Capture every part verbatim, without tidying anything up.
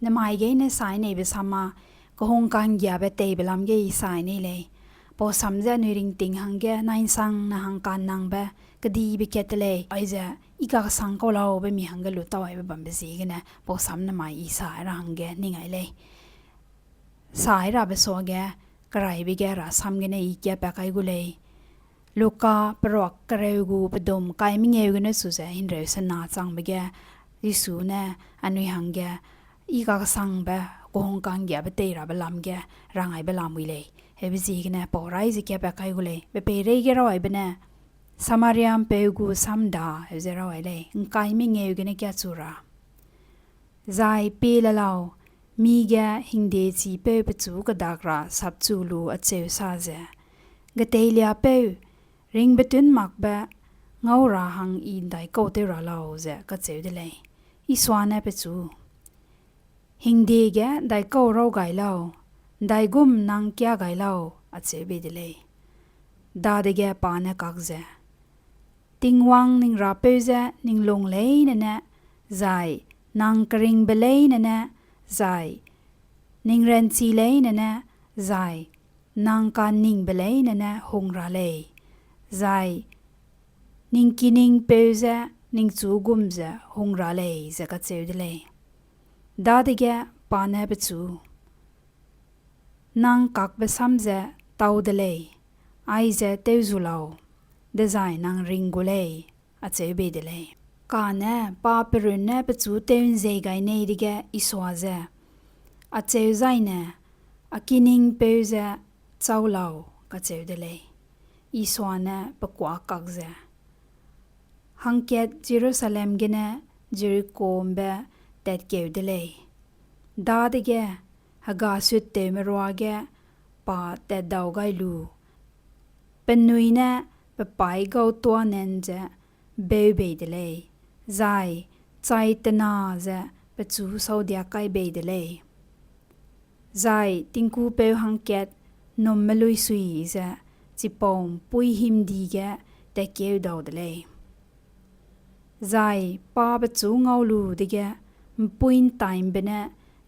Nemai gei ne sai neibe sam â, kehung ka'nggiabe teibe lam ge I sai nei lei. Pau sam ze anui ringting hangge nai'nsangne hangka'nnangbe kedibe kat te lei, aize I kakesang kau laube mi hangge lu tau aibe bambe ziegene pau sam nemai I sai ra hangge ning ai lei. Sai rabe suage, keraibe ge rasam gene I kiapat kai gu lei. Luka peruak kereu gu pedum kai mengeu gene chu ze himreu sena changbe ge, Jisu ne anui hangge I kakesangbe kehung ka'nggiabe tei rabe lam ge rang aibe lamui lei. Heube ziegene pau rai ze kiapat kai gu lei. Pe peireige raw aibe ne, Samaria ’mpeu gu samda heu ze raw ai lei, ’ngkai mengeu gene kiachu ra. Zai pie le lau, mi ge hingdechipeu pechu kedak ra sapchu lu acheu sa ze, Geteiliapeu, ringbetûn makbe ngau ra hang I ’ndaikau tew ra lau? ze kacheu de lei. Isua ne pechu, Hingde ge ’ndaikau raw gai lau, ’ndaigum nang kiâ gai lau, acheu bei de lei. Dadege pa ne kak ze, Tingwang ning Rapeu je ning lung leine ne, zai nang keringbe leine ne, zai ning ranchi leine ne, zai nang kaningbe leine ne hung ra lei, zai ning kiningpeu je ningchu gum ze hung ra lei, ze kacheu de lei. Dadege pa ne pechu, Nang kakbe sam ze tau de lei, aize tew zu lau, dezai nang ring gu lei, acheu bei de lei. Kane pa perunne pechu tew'nzei gai nei dege Isua ze, Acheu zaine, a kiningpeu ze châu lau, kacheu de lei. Isua ne pe kuâ kak ze, Hangkat Jerusalem gene Jeriko ’mbe tatkeu de lei. Dadege hegasut tewme ruage pa tatdau gai lu, penui ne pe paî gau tuâ nan ze beu bei de lei, zai chai tena ze pechu saudiak kai bei de lei. Zai tingkupeu hangkat ’nnum'me luisui ze chipau ’mpuî himdi ge tatkeu dau de lei. Zai pa pechu ngau lu dege ’mpuî ’ntaimbe ne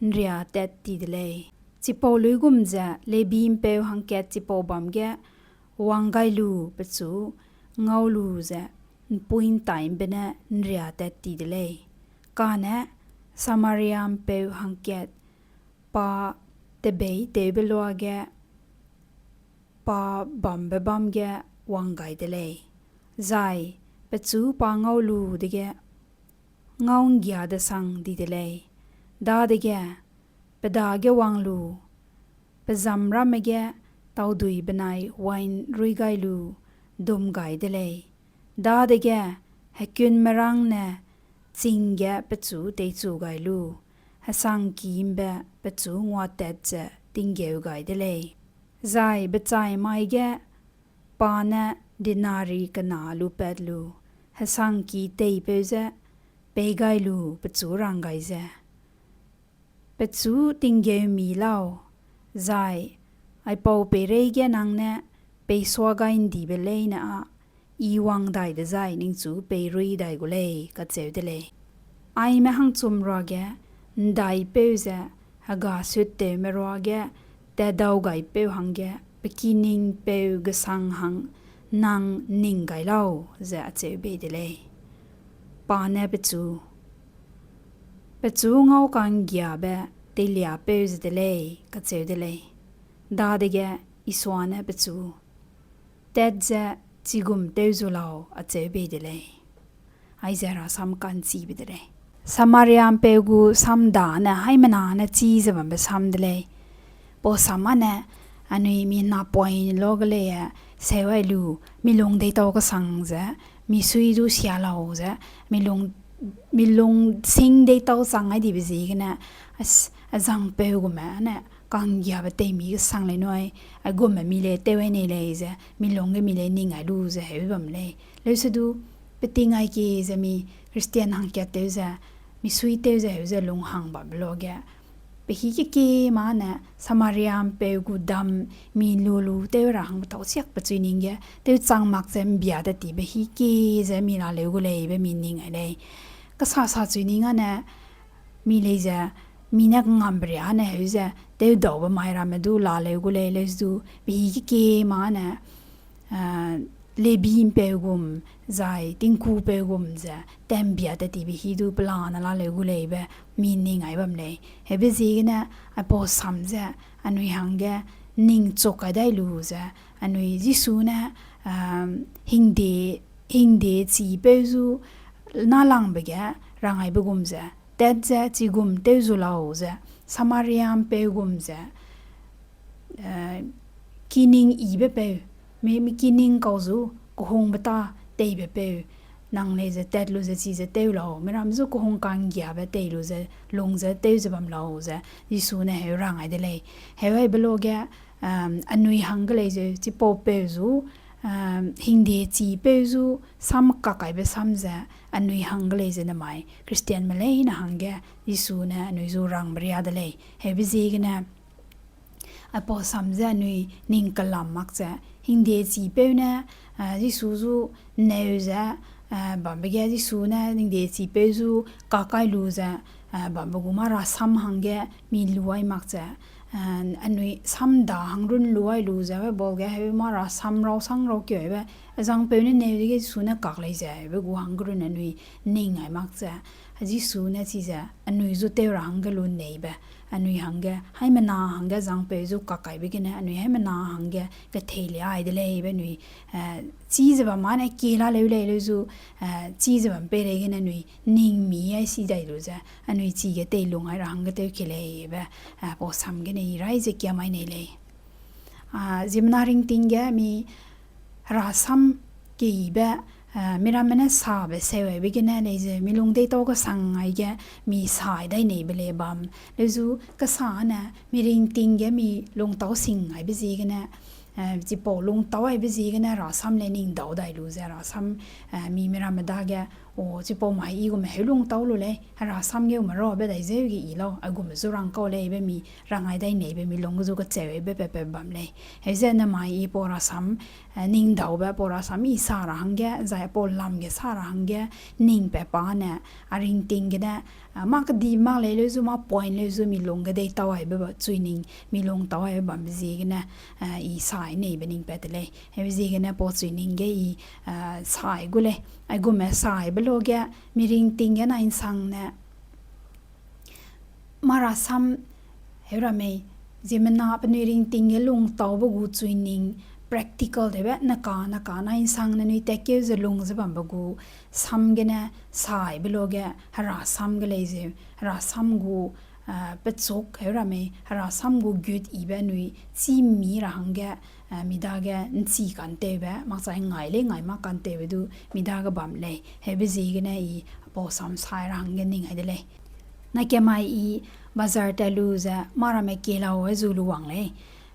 ’nriatat ti de lei. Chipau luigum ze Lebi ’mpeu hangkat chipau bâm ge wang gai lu pechu ngau lu ze ’mpuî ’ntaimbe ne ’nriatat ti de lei. Kane Samaria ’mpeu hangkat pa tebeîtewbe luage pa bambe bâm ge wang gai de lei, zai pechu pa ngau lu dege ngau'nggia-desang di de lei. Dadege pe dage wang lu, pe zam ramme ge taudui benai wain ruî gai lu dum gai de lei. Dadege hekunmerângne ching ge pechu teichu gai lu, hesangki ’mbe pechu nguatat ze tinggeu gai de lei. Zai bechai mai ge pa ne denari kena lupat lu, hesangki teipeu je pei gai lu pechu rang gai ze, Pechu tinggeu mi lau, zai aipau peireige nang ne peisua gai ’ndibe leine â I wang dai dezai ningchu peirui dai gu lei, kacheu de lei. Aime hangchum ruage ’ndaipeu ze hegasuttewme ruage tatdaugaipeu hangge pe kiningpeu gesang hang nang ’nning gai lau, ze acheu bei de lei. Pa ne pechu, Pechu ngau ka'nggiabe teiliapeu ze de lei, kacheu de lei. Dadege Isua ne pechu, Tat ze chigum tew zu lau, acheu bei de lei. Aize rasam ka'nchibe de lei. Samaria ’mpeu gu samda ne haimena ne chî ze bambe sam de lei. Pau sam â ne, anui mi napoine lage lei, seu ai lu, mi lung deitau kesang ze, mi sui du sia lau ze, mi lung, mi lung sing deitau chang ai dibe ziegene, a zangpeu gume ne ka'nggiabe teimi kesang lei nui, aigumme mi lei tew ai nei lei ze, mi lungge mi lei ning ai lu ze heu bam lei. Leusedu, peting ai kie ze mi Christian hangkat tew ze, mi sui tew ze heu ze lung hang bambe luage, pe hî kekie ma ne Samaria ’mpeu gu dam mi lu lu tew ra hangbe tau chiak pechui ning ge, tew chang mak ze ’mbia de tibe hî kie ze mi laleu gu lei be mi ning ai lei. Kesa sa chui ning â ne, mi lei ze, mi ne ngambe ria ne heu ze, tewdaube mai ramme du laleu gu lei, leu zu, pehî kekie ma ne, ah, Lebi ’mpeu gum, zai tingkupeu gum ze, tembia tat tibe hî du pelane laleu gu leibe, mi ning ai bam lei. Heube ziegene, aipau sam ze, anui hangge, ning chuk kai dai lu ze, anui Jisu ne, ah, hingde, hingde chipeu zu, nâlangbe ge, rang aibe gum ze, tat ze chigum tew zu lau ze, Samaria ’mpeu gum ze, eh, kining yibe peu, mi, mi kining kau zu, kehungbe tâ teibe peu, nang lei ze tat lu ze chize tew lau, miramme zu kehung ka'nggiabe tei lu ze, lung ze tew ze bam lau ze, Jisu ne heu rang ai de lei. Heu aibe lo ge, um, anui hangge lei zeu, chipau peu zu, um, hingde chipeu zu, sam kakaibe sam ze, anui hangge lei ze nemai, Christianme leine hangge, Jisu ne anui zu rangbe ria de lei. Heube ziegene, aipau sam ze anui ning kelam mak ze, hingde chipeu ne, eh, Jisu zu neu ze, eh, bambe ge Jisu ne hingde chipeu zu kakai lu ze, eh, bambe gu mâ rasam hangge mi luai mak ze, eh, anui sam da hang run luai lu ze, Bible ge heu mâ rasam rau sang rau keu aibe, zangpeu ne neu dege Jisu ne kak lei ze, heube gu hangge run anui ning ai mak ze, Jisu ne chize, anui zu tew ra hangge lu neibe, anui hangge, haimena hangge zangpeu zu kakaibe gene, anui haimena hangge ketheilia ai de leibe anui, eh, chize bam mane kie laleu lei leu zu, eh, chize bam peireigene anui ning mi ai si dai lu ze, anui chige teilung ai ra hangge tew ke leibe, eh, pau sam gene i rai ze kiam ai nei lei. Ah, ziemmena ringting ge mi herasam keyibe, ah, miramme ne sabe seu aibe gene lei ze, mi lung deitau kesang aige mi sai dai neibe lei bam. Leu zu kesa ne, mi ringting ge mi lungtau sing aibe ziegene, eh, chipau lungtau aibe ziegene herasam le ning dau dai lu ze, herasam, eh, mi miramme dage, o, chipau mai i gume heu lungtau lu lei, herasam ge ume rabe dai zeu ge i lau, aigume zu rang kau leibe mi, rang ai dai neibe mi lung ge zu kacheu aibe pepe bam lei. Heu ze nemai i pau herasam, eh, ning daube, pau herasam i sa ra hangge, zai pau lam ge sa ra hangge, ning pe pa ne, a ringting gene, ah, mâ kedi mak lei leu zu, mâ point leu zu, mi lung ge deitau aibe ba, chui ning, mi lungtau aibe bambe ziegene, ah, i sai neibe ning pat te lei. Heube ziegene pau chui ning ge i, ah, sai gu lei. Aigume saibe lo ge, mi ringting gene insangne, mâ herasam, heu ra mei, ziemmena penui ringting ge lungtaube gu chui ning, practical tewbe, neka, neka na insangne nui tatkeu ze lung ze bambe gu, sam gene, saibe lo ge, herasam ge lei zeu, herasam gu, ah, pechuk, heu ra mei, herasam gu gut yibe anui, chî mi ra hangge, ah, mi dage ’nchi kantewbe, makchai ngai lei ngai mak kantewbe du, mi dage bam lei. Heube ziegene i, pau sam sai ra hangge ning ai de lei. Nakemai i, bazar tat lu ze, mâ ramme kie lau e zu lu wang lei.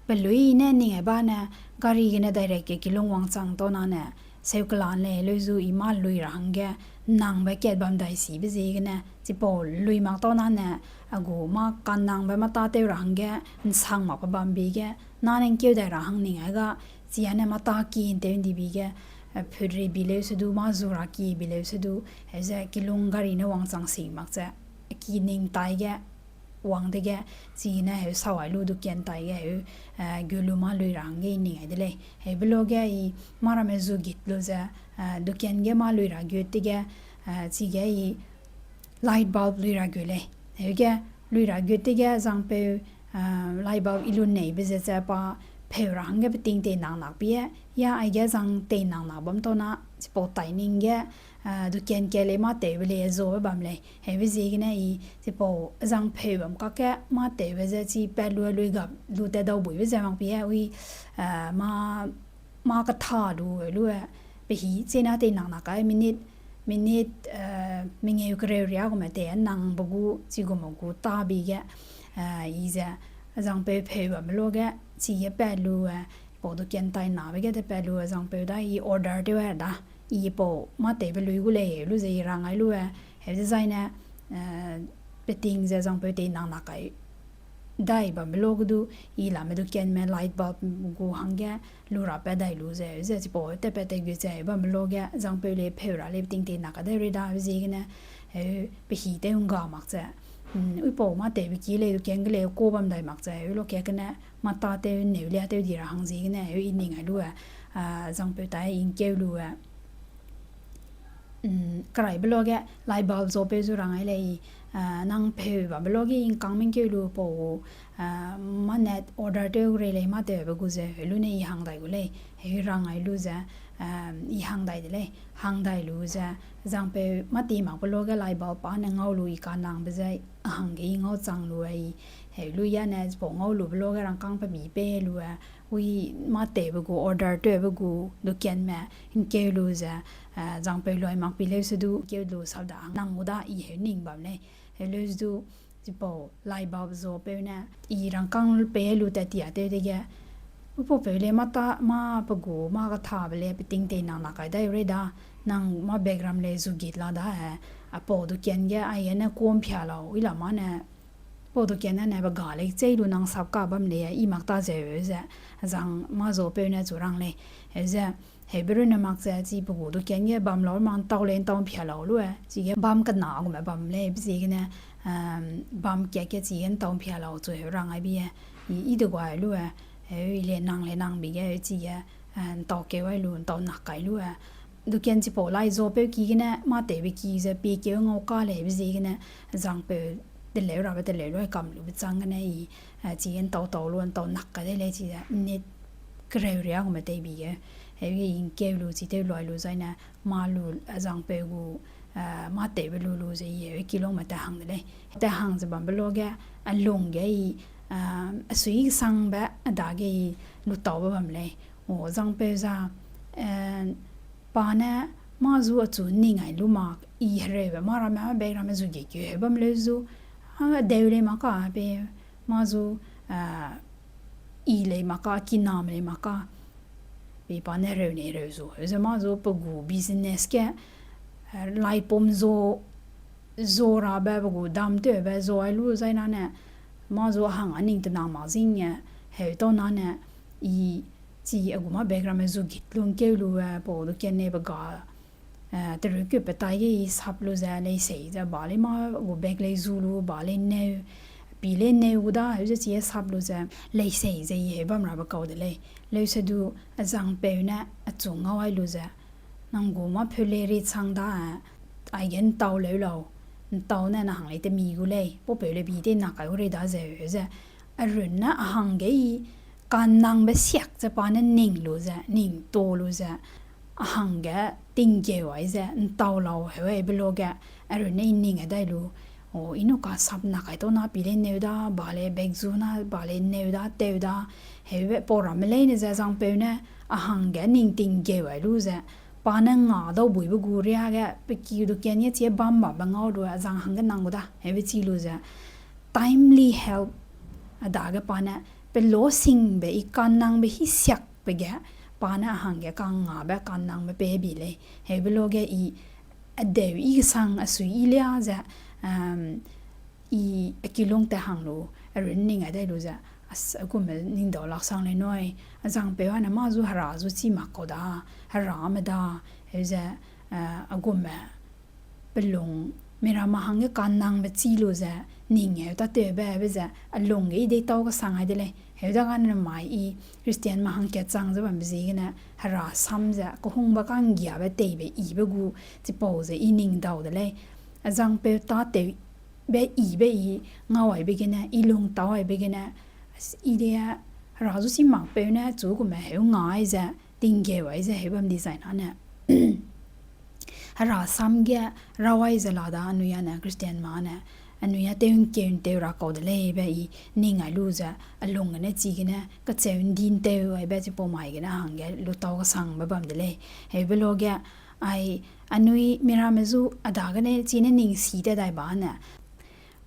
Pelui ne ning ai ba ne, gari gene direct ge kilung wangchang tau na ne, seukelan lei leu zu i mâ lui ra hangge, ’nnangbe kat bam dai sibe ziegene, chipau lui mak tau na ne, a gu mâ ka'nnangbe mâ tâtew ra hangge, ’nsang makbe bambe ge, na ne ’ngkeu dai ra hang ning ai ga, chi ane mâ tâ ki ’ntew ’ndibe ge, eh, phut ri bi leu se du, mâ zu ra ki bi leu se du, heu ze kilung gari ne wangchang sing mak ze, ki ning tai ge, wang dege, chine heu sawai lu dukan tai ge heu, eh, gu lu mâ lui ra hangge i ning ai de lei. Heube lo ge i mâ ramme zu git lu ze, eh, dukan ge mâ lui ra gut dege, eh, chige i light bulb lui ra gu lei. Heuge lui ra gut dege zangpeu, eh, light bulb i lu neibe ze ze pa pheu ra hangge peting tei nang nak pie, ya aige zang tei nang nak bam tau na, chipau tai ning ge, eh, dukan ke lei mâ tewbe lei zobe bam lei. Heube ziegene i, chipau zang pheu bam kakge mâ tewbe ze chi pat lu lui gap lu tat dau buibe ze mak pie, ui, eh, mâ, mâ ketha lu, lu, eh, pehî chena tei nang nak kai minute, minute, eh, mengeu kereu ria gume tei nangbe gu, chigume gu tâbi ge, eh, i ze, zangpeu pheu bambe lo ge, chige pat lu, eh, pau dukan tai nabe ge te pat lu, eh, zangpeu da i order tew da, i pau mâ tewbe lui gu lei lu ze i rang ai lu, eh, heu ze zaine, eh, peting ze zangpeu tei nang nak kai dai bambe lo ge du, i lame dukanme light bulb gu hangge lu ra pat dai lu ze, ze chipau tat pat tei gu ze bambe lo ge, zangpeu lei pheu ra lei peting tei nang ka dai ri da, ziegene, heu pehî tew ’ngga mak ze, Uipau mâ tewbe ki lei, dukan ge lei, ka bam dai mak ze, heu lo ka gene, mâ tâtew, neu liatew di ra hang ziegene, heu i ning ai lu e, zangpeu tai i ngkeu lu e, keraibe luage, light bulb zapeu zu rang ai lei, nang peu babe luage i ngkangme ngkeu lu pau, mâ ne order tew rei lei mâ tewbe gu ze, heu lu ne i hang dai gu lei, heu rang ai lu ze, i hang dai de lei, hang dai lu ze, zangpeu mâ ti makbe luage light bulb pa ne ngau lu i kanangbe ze, a hangge i ngau chang lu e i, heu lu ya ne chipau ngau lube luage rangkâng pe mi pe lu e, ui mâ tewbe gu order tewbe gu dukanme ngkeu lu ze, zangpeu lui mak pi leu se du ngkeu lu sap da nang gu da i heu ning bam lei. Heu leu se du, chipau light bulb zapeu ne, i rangkâng pe lu tat ti a tew dege, upaupeu lei mâ ta, mâ pe gu, mâ kathabe lei, peting tei nang na kai dai rei da, nang mâ bag ram lei zu git la da e, apau dukan ge, aigene kuam pia lau, i la mâ ne, pau dukan ne, ne pe ga lei chei lu nang sap ka bam lei, i mak ta zeu ze, zang mâ zapeu ne chu rang lei, heu ze, heube runne mak ze, chi pe gu dukan ge bam lau, mang ntau lei ntau mpia lau lu e, chige bam kena gume bam lei, be ziegene, bam kat ge chige ntau mpia lau chu heu rang ai bi e, i, i de guai lu e, heu i le nang le nang bi ge, heu chige, ntau keu ai lu, ntau nak kai lu e. Dukan chipau light zapeu ki gene, mâ tewbe ki ze, pie keu ngau ka lei be ziegene, zangpeu teleu rabe teleu lu ai kam lube châng gene i, chige ntau tau lu, ntau nak kai de lei chize, minute kereu ria gume tei bi ge, heu ge i ngkeu lu, chi tew lui lu zaine, mâ lu, zangpeu gu, mâ tewbe lu lu ze i heu kilungme tat hang de lei. Tat hang ze bambe luage, a lung ge i, a sui kesangbe, a dage i lutaube bam lei. O, zangpeu za, pa ne, mâ zu achu ning ai lu mak, i hereube mâ ramme, bag ramme zu ge keu heu bam leu zu, a deu lei mak ka, pe, mâ zu, i lei mak ka, kiname lei mak ka, pe pa ne hereu nei reu zu, heu ze mâ zu pe gu business ge, laipum zu, zu rabe pe gu dam tewbe zu ai lu zaine, mâ zu a hang a ning tenang mak zing e, heu tau nane, i, chi a gu mâ bag ramme zu git lu ngkeu lu e, pau dukan ne pe ga, terui keu pe tai ge i sap lu ze, leisei ze, ba lei mâ gu bag lei zu lu, ba lei neu, pi lei neu gu da, heu ze chi e sap lu ze, leisei ze i heu bam rabe kau de lei. Leu se du, a zangpeu ne, achu ngau ai lu ze, nang gu mâ peu lei ri chang da, aige ntau leu lau, ntau ne na hang lei temi gu lei, paupeu lei bi tei na kai gu rei da zeu, heu ze, a runne a hangge i, kanangbe siak ze pa ne ning lu ze, ning ta lu ze, a hangge tinggeu ai ze, ntau lau heu aibe luage, a runne i ning ai dai lu, o, i nu ka sap na kai tau na pi lei neu da, ba lei bag zu na, ba lei neu da, teu da, heube pau ramme leine ze zangpeu ne, a hangge ning tinggeu ai lu ze, pa ne nga dau buibe gu riage, pe ki dukan ge chie bam babe ngau lu, a zang hangge nang gu da, heube chi lu ze, timely help, a dage pa ne, pe lo singbe i kanangbe hisiakbe ge, pa ne a hangge kangngabe kanangbe pe bi lei, heube luage i, a deu i kesang a sui i lia ze, i a kilung tat hang lu, a runne ning ai dai lu ze, a gume ning dau lak sang lei nui, a zangpeu ane mâ zu hera zu chî mak kau da, herame da, heu ze, a gume, pe lung, miramme hangge kanangbe chî lu ze, ning heu tâtewbe be ze, a lung ge i deitau kesang ai de lei, heu dagene mai i, Christianme hangkat chang ze bambe ziegene, hera sam ze, kehungbe ka'nggiabe teibe ibe gu, chipau ze i ning dau de lei, a zangpeu tâtew be ibe i, ngau aibe gene, i lung tau aibe gene, i de, hera zu chî makpeu ne, chu gume heu nga ai ze, tinggeu ai ze, heu bam dizai nane. Hera sam ge, rawai ze la da, anui ane, Christianme ane, anui a tew ngkeu ntew ra kau de lei be i, ning ai lu ze, a lung gene chigene, kacheu ndi ntew aibe chipau mai gene hangge, lutau kesangbe bam de lei. Heube luage, ai, anui miramme zu, a dagene chine ning si te dai ba ane.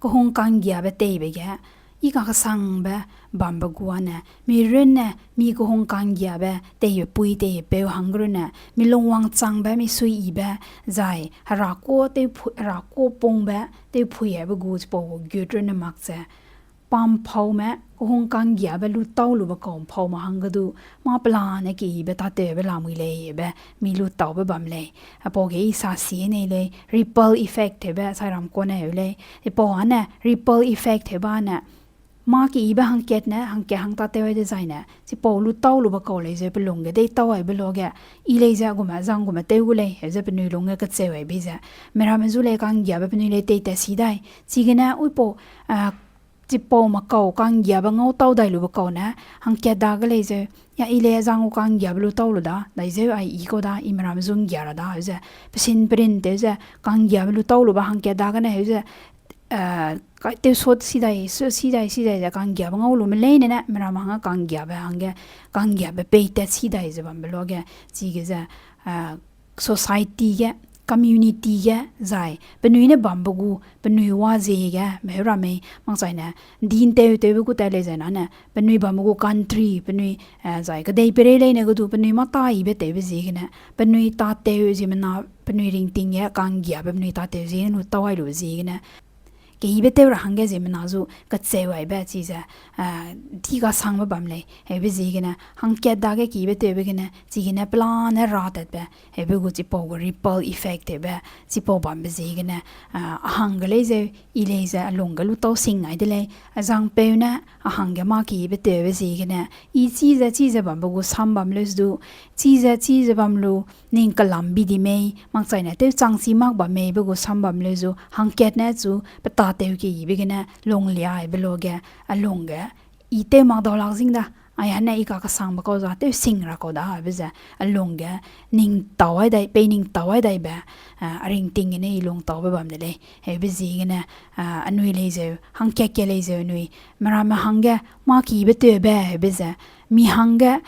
Kehung ka'nggiabe teibe ge, i kakesangbe bambe gu ane, mi runne, mi kehung ka'nggiabe teibe pui teibe peu hangge runne, mi lungwang changbe mi suiyibe, zai, hera kuâ tewphu-, hera kuâ pungbe tewphui aibe gu chipau gu gut runne mak ze, pam phaume, kehung ka'nggiabe lu tau lube kau phaume hangge du, mâ pelane keyibe tâtewbe lamui lei be, mi lu taube bam lei. Aipau ge i sa sie nei lei, ripple effect hebe sairam kane heu lei. Chipau ane, ripple effect hebe ane, mâ keyibe hangkat ne, hangkat hang tâtew ai dezaine, chipau lu tau lube kau lei ze pelung ge deitau aibe luage, i lei ze gume, zang gume tew gu lei, heu ze penui lungge kecheu aibe ze. Miramme zu lei ka'nggiabe penui lei teitat si dai. Chigene uipau, a, chipau makau ka'nggiabe ngau tau dai lube kau ne, hangkat dage lei zeu, ya i lei zang gu ka'nggiabe lu tau lu da, dai zeu ai i kau da, i miramme zu nggia ra da, heu ze, pesin perin tew ze, ka'nggiabe lu tau lube hangkat dagene heu ze, eh, ka-, tew sot si dai, sot si dai, si dai ze ka'nggiabe ngau lume leine ne, miramme hangge ka'nggiabe hangge, ka'nggiabe peitat si dai ze bambe luage, chige ze, eh, society ge, community ge, zai penui ne bambe gu, penui wa ziege, meheu ramme, makchaine, di ntew tewbe gu tat lei zai nane, penui bambe gu country, penui, eh, zai kedei peirei leine ge du, penui mâ tâ yibe tewbe ziegene, penui tâtew ziemmena, penui ringting ge, ka'nggiabe penui tâtew ziegene, lu tau ai lube ziegene, keyibe tew ra hangge ziemmena zu kecheu aibe chize, eh, di kasangbe bam lei, heube ziegene, hangkat dage keyibe tewbe gene, chigene pelane ra tatbe, heube gu chipau gu ripple effect hebe, chipau bambe ziegene, eh, a hangge lei zeu, i lei ze a lungge lu tau sing ai de lei, a zangpeu ne, a hangge mâ keyibe tewbe ziegene, i chize chize bambe gu sam bam leu du, chize chize bam lu, ning kelam bi di mei, makchaine tew chang chi mak bam mei be gu sam bam leu du, hangkat ne chu, pe tâtew keyibe gene, lunglia aibe luage, a lungge, i tew mak dau lak zing da, ai ane i kakesangbe kau za, tew sing ra kau da, aibe ze, a lungge, ning tau ai dai, pei ning tau ai daibe, eh, a ringting gene i lung taube bam de lei, heube ziegene, eh, anui lei zeu, hangkat ke lei zeu anui, miramme hangge, mâ keyibe tewbe, heube ze, mi hangge,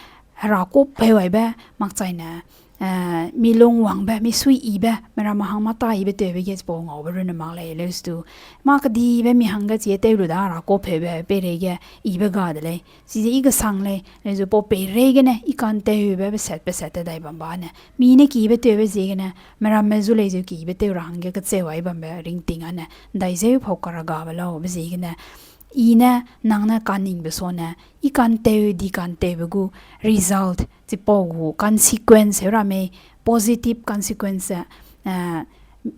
hera kup heu aibe, makchaine, eh, mi lung wangbe, mi suiyibe, miramme hang mâ tâ yibe tewbe ge chipau ngaube runne mak lei, leu du. Mâ kedibe mi hangge chie tew lu da, hera kup heube, peireige, yibe ga de lei. Chize i kesang lei, leu du pau peireigene, i kantewbe, beset, beset te dai bam ba ne. Mi ne keyibe tewbe ziegene, miramme zu lei zeu keyibe tew ra hangge kecheu ai bambe ringting ane, dai zeu pau karagabe laube ziegene. I ne, nang ne kaningbe sone, i kantew di kantewbe gu result, chipau gu consequence heu ramme, positive consequence, eh,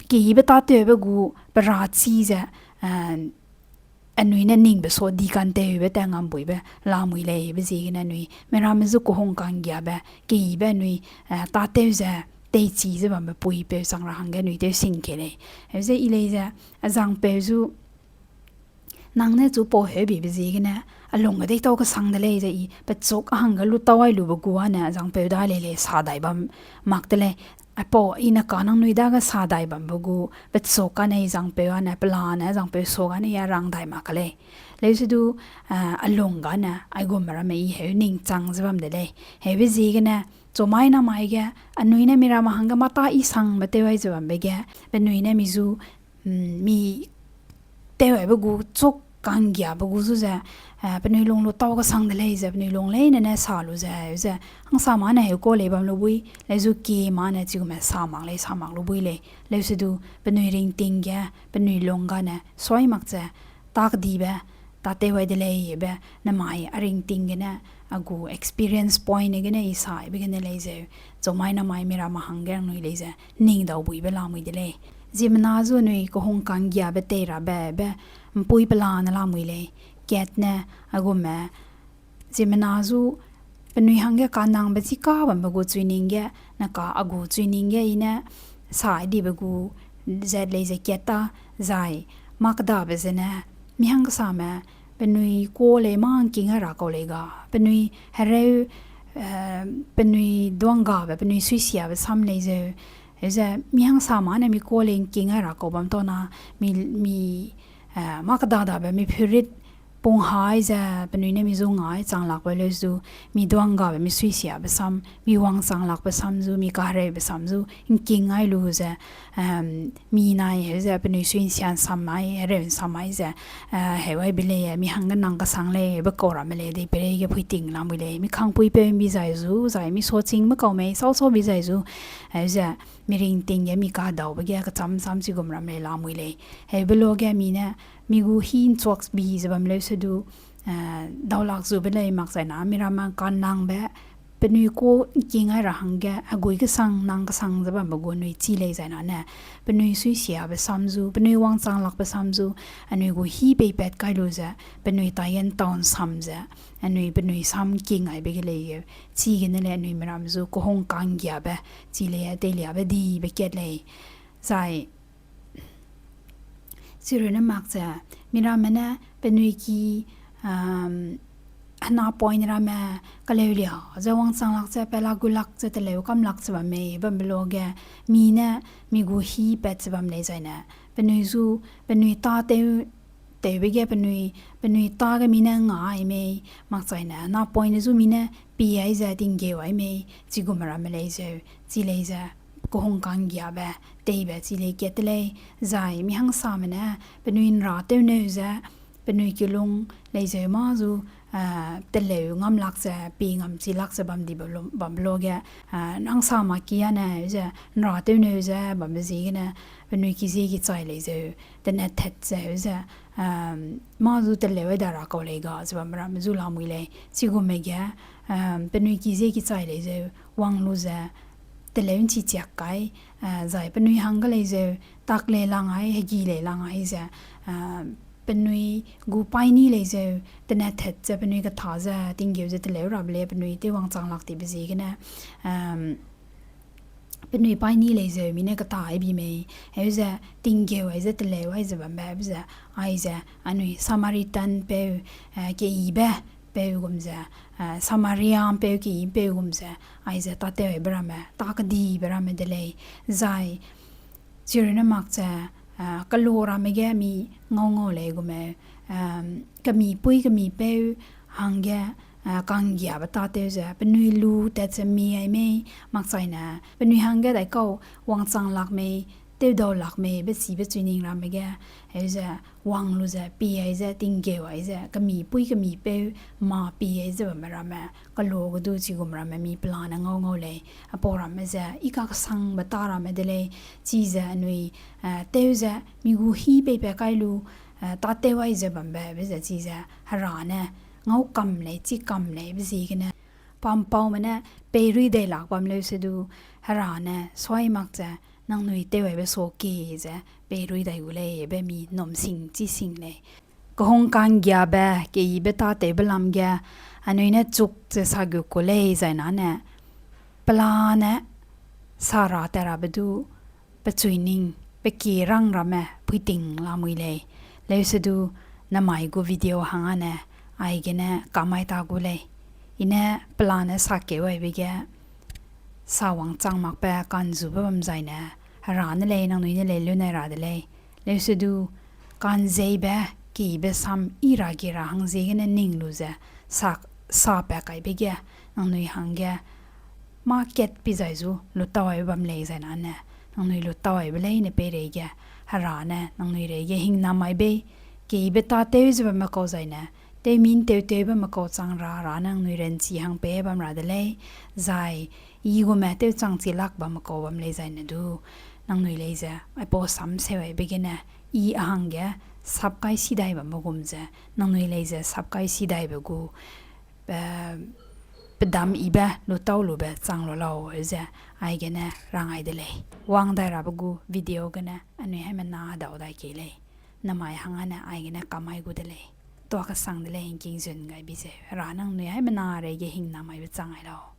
keyibe tâtewbe gu perachi ze, eh, anui ne ningbe sa di kantewbe tat ngambuibe lamui lei, be ziegene anui, miramme zu kehung ka'nggiabe, keyibe anui, eh, tâtew ze, teichi ze bambe puipeu chang ra hangge anui tew sing ke lei. Heu ze i lei ze, a zangpeu zu, nang ne chu pau heubibe ziegene, a lungge deitau kesang de lei ze i, pechuk a hangge lu tau ai lube gu ane, a zangpeu da lei lei sa dai bam mak de lei. Aipau i ne ka nangnui dage sa dai bambe gu, pechuk ane i zangpeu ane, pelane zangpeu suagane i a rang dai mak ka lei. Leu se du, eh, a lung gane, aigum ramme i heu ningchang ze bam de lei. Heube ziegene, chumai namai ge, anui ne miramme hangge mâ tâ i sangbe tew ai ze bambe ge, penui ne mi zu, mm, mi tew aibe gu chuk ka'nggiabe gu zu ze, eh, penui lung lu tau kesang de lei ze, penui lung leine ne sa lu ze, heu ze, hangsa mâ ne heu kau lei bam lu bui, leu zu kie mâ ne chigume sa mak lei, sa mak lu bui lei, leu se du, penui ringting ge, penui lung gane, suai mak ze, tâ kedibe, tâtew ai de lei be, namai a ringting gene, a gu experience point gene i saibe gene lei zeu, chumai namai miramme hangge nangnui lei ze, ning dau buibe lamui de lei. Ziemmena zu anui kehung ka'nggiabe tei rabe be, mpui pelane lamui lei, kat ne, aigumme, ziemmena zu, penui hangge kanangbe chika bambe gu chuining ge, neka a gu chuining ge i ne, saidibe gu, zat lei ze kat ta, zai, mâ kedabe zene, mi hang kesame, penui kuâ lei mâ ngking ai ra kau lei ga, penui hereu, eh, penui duanggabe, penui suisiabe sam lei zeu, heu ze, mi hangsa mâ ne mi kuâ lei ngking ai ra kau bam tau na, mi, mi, eh, mâ kedadabe, mi phurit pung hai ze, penui ne mi zu ngai chang lakbe leu zu, mi duanggabe, mi suisiabe sam, mi wangchang lakbe sam zu, mi kahereube sam zu, ngking ai lu ze, em, mi nai heu ze, penui sui nsian sam mai, hereu nsam mai ze, eh, heu ai be lei, mi hangge nang kesang lei, be kau ramme lei, dei peirei ge phuiting lamui lei, mi kangpuipeu mbi zai zu, zai mi sachingme kau mei, sau sau bi zai zu, heu ze, miringting ge mi kadaube ge kecham sam chigum ram lei lamui lei. Heube lo ge mi ne, mi gu hî ’nchuak bi ze bam leu se du, eh, daulak zube lei makchaina, mi ramme ka'nnangbe, penui ku ’ngking ai ra hangge, hegui kesang nang kesang ze bambe gu anui chî lei zaina ne, penui suisiabe sam zu, penui wangchang lakbe sam zu, anui gu hî peipat kai lu ze, penui taige ’ntau ’nsam ze, anui penui sam ’ngking aibe ge lei, chigene lei anui mi ramme zu kehung ka'nggiabe, chi lei teiliabe dibe kat lei. Zai, chirune mak ze, mi ramme ne penui ki, um, hena point ramme, kaleulia ze wangchang lak ze, pelak gu lak ze, teleu kam lak ze bam mei, bambe lo ge, mi ne, mi gu hî pat ze bam lei zaine, penui zu, penui tâ tew, tewbe ge penui, penui tâ ge mi ne nga ai mei, makchaine, hena point ne zu mi ne, pie ai ze, tinggeu ai mei, chigume ramme lei zeu, chi lei ze, kehung ka'nggiabe, teibe chi lei kat te lei, zai mi hangsame ne, penui ’nra tewneu ze, penui kilung lei zeu mâ zu, eh, teleu ngam lak ze, pie ngam chi lak ze bam di bam lo, bam lo ge, eh, hangsame ki â ne, ze, ’nra tewneu ze, bambe ziegene, penui kizie kichai lei zeu, tenatat ze, ze, mâ zu teleu ai da ra kau lei ga, ze bam ramme zu lamui lei, chigume ge, eh, penui kizie kichai lei zeu, wang lu ze, teleu ’nchichiak kai, eh, zai penui hangge lei zeu, tak lei lang ai, hegi lei lang ai ze, eh, penui gu paîni lei zeu, tenatat ze penui ketha ze, tinggeu ze teleu rabe lei, penui tew wangchang lak tibe ziegene, eh, penui paîni lei zeu, mi ne ketha ai bi mei, heu ze, tinggeu ai ze, teleu ai ze bambe, ze, aize, anui Samaritan peu, eh, keyibe peu gum ze, eh, Samaria peu keyi peu gum ze, aize, tâtew aibe ramme, tâ kedibe ramme de lei, zai, chirune mak ze, eh, kelo ramme ge mi ngau ngau lei gume, eh, kemipui kemipeu hangge, eh, ka'nggiabe tâtew ze, penui lu tat ze mi ai mei, makchaine, penui hangge daikau wangchang lak mei, tewdau lak mei, besibe chuining ramme ge, heu ze, wang lu ze, pie ai ze, tinggeu ai ze, kemipui kemipeu, mâ pie ai ze bamme ramme, kelo ge du chigum ramme mi pelane ngau ngau lei, apau ramme ze, i kaksangbe tâ ramme de lei, chize anui, eh, tew ze, mi gu hî peipat kai lu, eh, tâtew ai ze bambe, be ze chize, Hera ne, ngau kam lei, chi kam lei, be ziegene, pampaume ne, peirui dai lak bam leu se du, Hera ne, suai mak ze, nangnui tew aibe suakie ze, peirui dai gu lei, be mi num sing, chi sing lei. Kehung ka'nggiabe, keyibe tâtewbe lam ge, anui ne chuk ze sa gu ku lei zaina ne, pelane, sa ra tat rabe du, pechuining, pe kie rang ramme, puiting lamui lei. Leu se du, namai gu video hang â ne, aigene kamai ta gu lei. I ne pelane sakeu aibe ge, sa wangchang makbe ka'nzube bam zaine, Hera ne lei, nangnui ne lei, lunai ra de lei. Leu se du, ka'nzeibe, keyibe sam i ra gie ra hang ziegene ning lu ze, sa, sa pa kaibe ge, nangnui hangge, mâ kat pi zai zu, lutau aibe bam lei zaina ne, nangnui lutau aibe leine peireige, Hera ne, nangnui reige hingnam ai bei, keyibe tâtew ze bamme kau zaine, tewmin tewtewbe me kau chang ra, Hera ne nangnui ranchi hang pei bam ra de lei, zai, i gume tewchang chi lak bamme kau bam lei zaine du, nangnui lei ze, aipau sam seu aibe gene, i a hangge, sap kai sidai bamme gum ze, nangnui lei ze, sap kai sidaibe gu, eh, pedam ibe, lutau lube chang lu lau, heu ze, aigene rang ai de lei. Wang dai rabe gu video gene, anui haimena dau dai kei lei. Namai hang â ne aigene kamai gu de lei. Tuâ kesang de lei, ’ngking zun gai bi zeu. Hera nangnui haimena reige hingnam aibe chang ai lau.